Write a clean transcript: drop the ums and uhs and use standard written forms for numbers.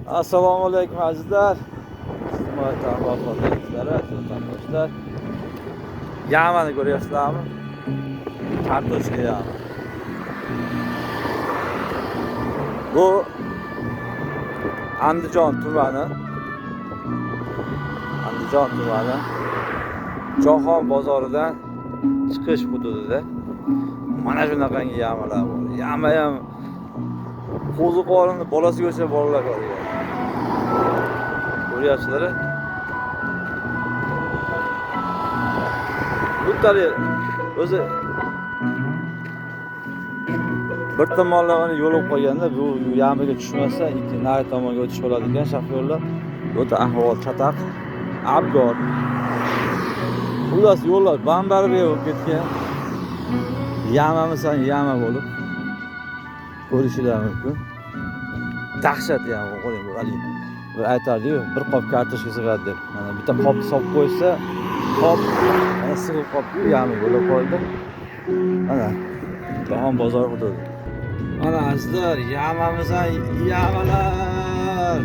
Assalomu alaykum, azizlar. Ijtimoiy tarmoqlar aziz vatandoshlar. Яма ni ko'ryapsizlarmi? Kartoshka яма. Bu Andijon tumani. Andijon tumani Jahon bozoridan chiqish hududida mana shunaqangi яма lar bor. Яма ham qo'ziqorinni bolasiga o'xshab bolalar ko'rgan. Ko'ryapsizlar? Bittali o'zi bir tomonlama yo'l olib qo'yganda bu яма ga tushmasa, ikki nari tomonga o'tish bo'ladi ekan shofyorlar. O'ta ahvol chataq, abgor. Xullas, yo'llar bambarbe bo'lib ketgan. Яма misan яма bo'lib ko'rishinglar mumkin. Dahshat яма, qo'ying bu haligi bir aytardi-yu, bir qop kartoshka sig'adi deb. Mana bitta qopni solib qo'ysa, qop mana sig'ib qolibdi, яма bo'lib qoldi. Mana Jahon bozori hududi. Mana azizlar, яма misan яма lar.